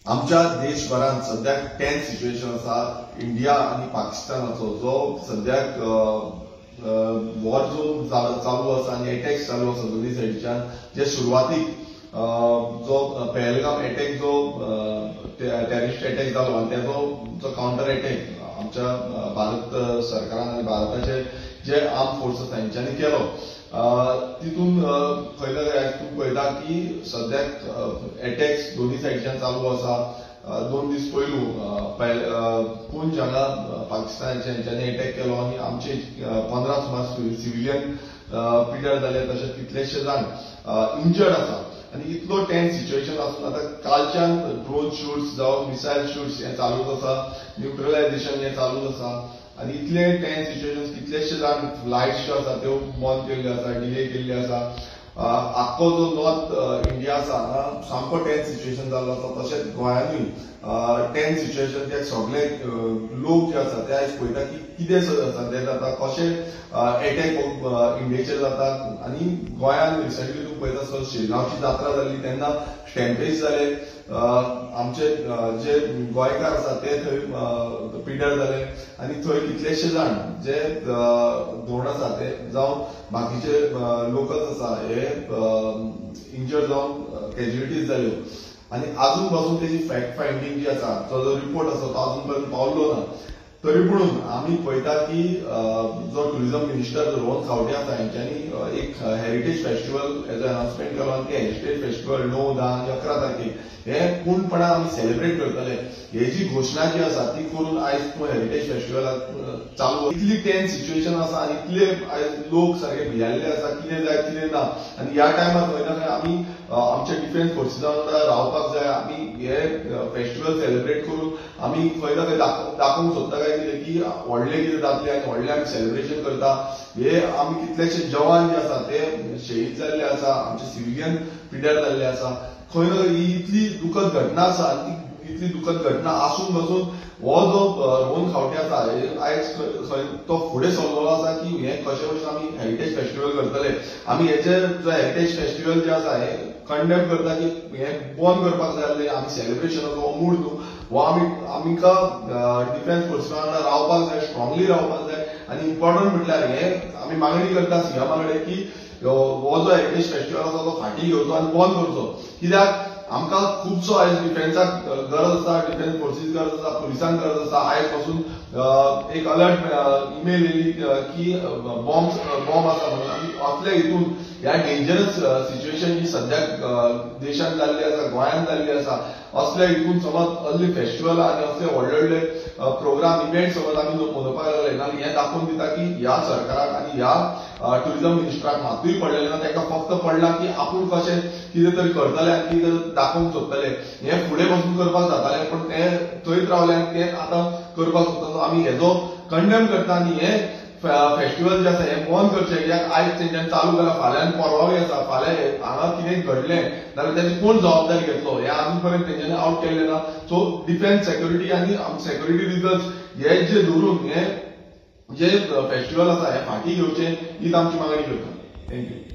आमच्या देशभरांत सद्याक टेन्स सिच्युएशन आसा. इंडिया आनी पाकिस्तानाचो जो सद्याक वॉर झोन चालू आसा आनी एटॅक्स चालू आसा दोनूय सायडीच्यान. जे सुरवातीक जो पहलगाम एटॅक जो टेररिस्ट एटॅक जालो आनी तेजो जो कावंटर एटॅक आमच्या भारत सरकारान आनी भारताचे जे आर्म फोर्सेस हेंच्यांनी केलो, तितून खंय ना खंय तूं पळयता की सद्याक एटॅक्स दोनूय सायडीच्यान चालू आसा. 2 दीस पयलू पुंछ हांगा पाकिस्तानाच्या हेंच्यांनी एटॅक केलो आनी आमचे 15 सुमार सिविलियन पिड्यार जाले, तशेंच कितलेशे जाण इंजर्ड आसा. आनी इतलो टेन्स सिच्युएशन आसून आतां कालच्यान ड्रोन शूट्स जावं मिसायल शूट्स हें चालूच आसा, न्युट्रलायझेशन हें चालूच आसा. आनी इतले टेन्स सिच्युएशन, कितलेशे जाण फ्लायट्स ज्यो आसा त्यो बंद केल्ल्यो आसा, डिले केल्ल्यो आसा. आख्खो जो नॉर्थ इंडिया आसा हांगा सामको टेन्स सिच्युएशन जाल्लो आसा. तशेंच गोंयानूय टेन्स सिच्युएशन, ते सगळे लोक जे आसा ते आयज पळयता की कितें सद्या जाता, कशें एटॅक इंडियेचेर जाता. आनी गोंयान रिसंटली तूं पळयता सर, शिरगांवची जात्रा जाल्ली तेन्ना स्टॅम्पेज जाले, आमचे जे गोंयकार आसा ते थंय पिड्यार जाले आनी थंय कितलेशे जाण जे धोंड आसा ते जावं बाकीचे लोकच आसा हे इंजर्ड जावन कॅज्युलिटीज जाल्यो. आनी आजून पासून तेजी फॅक्ट फायंडींग जी आसा, तो जो रिपोर्ट आसा तो आजून पर्यंत पावलो ना. तरी पुणून आमी पळयता की जो टुरिझम मिनिस्टर रोहन खावटे आसा हेंच्यांनी एक हेरिटेज फेस्टिवल हेजो अनाउन्समेंट केलो आनी ते हेरिटेज फेस्टिवल 9, 10 आनी 11 तारखेक हे पूर्णपणान आमी सेलिब्रेट करतले हेजी घोशणा जी आसा ती करून आयज तूं हेरिटेज फेस्टिवलाक चालू. इतली टेन्स सिच्युएशन आसा आनी इतले आयज लोक सारके भियाल्ले आसा, कितें जाय कितें ना. आनी ह्या टायमार खंय ना खंय आमी आमच्या डिफेन्स फोर्सिसा वांगडा रावपाक जाय. आमी हे फेस्टिवल सेलिब्रेट करून आमी खंय ना खंय दाखोवंक सोदता काय कितें की व्हडलें कितें जातलें आनी व्हडलें आमी सेलिब्रेशन करता. हे आमी कितलेशे जवान जे आसा ते शहीद जाल्ले आसा, आमचे सिविलियन पिड्यार जाल्ले आसा. खंय ना खंय ही इतली दुखद घटना आसा आनी ती इतली दुखद घटना आसून बसून हो जो रोहन खावटे आसा आयज खंय तो फुडें सरलेलो आसा की हें कशें कशें आमी हेरिटेज फेस्टिवल करतले. आमी हेजे जो हेरिटेज फेस्टिवल जे आसा हें कंडेम करता की हें बंद करपाक जाय आसलें. आमी सेलिब्रेशनाचो हो मूड न्हू, हो आमी आमकां डिफेन्स फोर्सा वांगडा रावपाक जाय, स्ट्रॉंगली रावपाक जाय. आनी इम्पॉर्टंट म्हटल्यार हें आमी मागणी करता सीएमा कडेन की हो जो हेरिटेज फेस्टिवल आसा तो फाटीं घेवचो आनी बंद करचो. कित्याक आमकां खुबसो आयज डिफेन्साक गरज आसा, डिफेन्स फोर्सीस गरज आसा, पुलिसांक गरज आसा. आयज पासून एक अलर्ट ईमेल येयली की बॉम्ब आसा म्हणून. आनी असल्या हितून ह्या डेंजरस सिच्युएशन जी सद्याक देशांत जाल्ली आसा, गोंयांत जाल्ली आसा, असल्या हितून समज असली फेस्टिवल आनी असले व्हडले व्हडले प्रोग्राम इव्हेंट समज आमी मनोवपाक लागले ना, हें दाखोवन दिता की ह्या सरकाराक आनी ह्या टुरिझम मिनिस्टराक मातूय पडलेलें ना. ताका फक्त पडलां की आपूण कशें कितें तरी करतले आनी कितें दाखोवंक सोदतले. हें फुडें बसून करपाक जातालें पण तें थंयच रावलें आनी तें आतां करपाक सोदता. आमी हेजो कंडेम करता आनी हें फेस्टिवल जें आसा हें बंद करचें. कित्याक आयज तेंच्यांनी चालू केलां, फाल्यां परवाय आसा, फाल्यां हांगा कितें घडलें जाल्यार तेजी कोण जबाबदारी घेतलो हें आजून पर्यंत तेंच्यांनी आवट केल्लें ना. सो डिफेन्स सेक्युरिटी आनी सेक्युरिटी रिजन्स हे जे धरून हे जे फेस्टिवल आसा हें फाटीं घेवचें हीच आमची मागणी करता. Thank you.